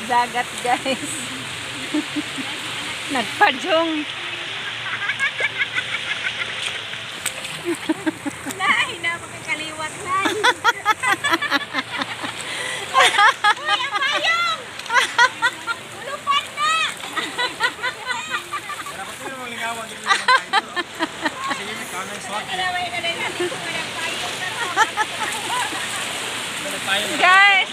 Dagat, guys. Nagpadyong. Nay, na makakaliwat, nay. Uy, ang payong! Ulupan na! Dapat yun ang lingawan dito yung mga idol, oh. Sige, may kanang swak. Kalaway ka na lang. Walang payong na. Nagpayong. Guys,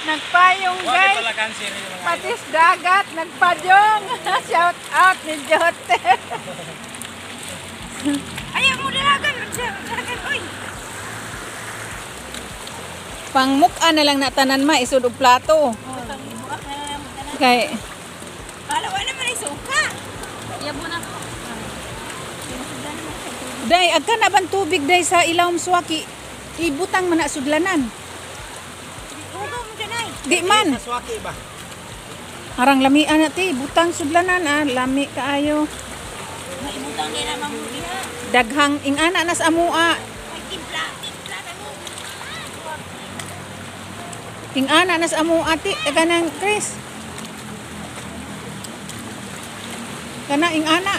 nagpayong, Wag guys. pala cancer yung mga idol. Patis dagat, nagpadyong. Shout out ni Jote. Ayaw mo dalagan. Dalagan, uy. Pangmuka na lang natanan ma, isod og plato. Buak na lang mo tanan. Kay Kalawa naman ay suka. Yabo na ko. Day, agka na ban tubig day sa ilawom swaki. Ibutang man na sudlanan. Ugaw mo dyan ay. Di man. Sa swaki ba? Arang lamian na ti, butang sudlanan ah, lami kaayo. Maibutang niya naman mo diha. Daghang ingana nas amua. Ay, timpla. Timpla na mo. Ingana nas amua ti, kanang Chris. Kana ingana.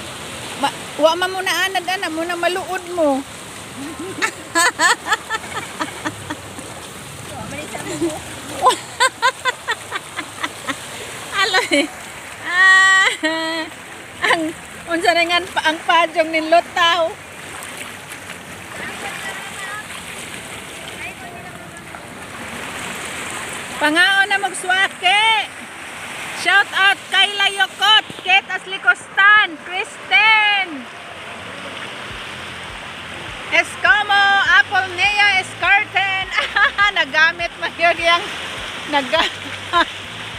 Ma, wa man mo na anad ana mo na maluod mo. Aloy. Ah, ang unsa na nga ang padyong ni Lutaw. Pangaon na magswake. Shout out kay Layokot, Kate Aslikostan, Kristen. Escomo, Apple Nea, Escarten. Nagamit man yun yung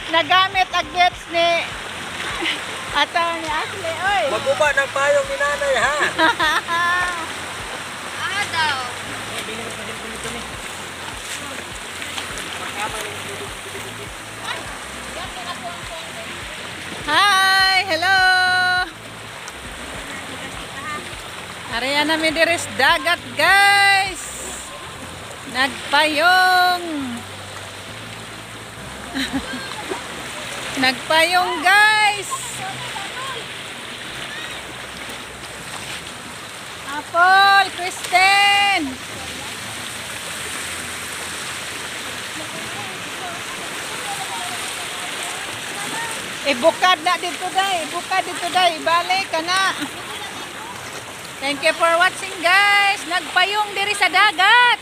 nagamit ang bets ni ato ni Ashley. Oy. Maguba ng payong ni nanay ha. Ah, daw. Hi! Hello! Areya na mi diri sa dagat, guys! Nagpayong! Nagpayong, guys! Apple! Kristen! Ibukad na dito day. Ibukad dito day. Ibalik ka na. Thank you for watching, guys. Nagpayong diri sa dagat.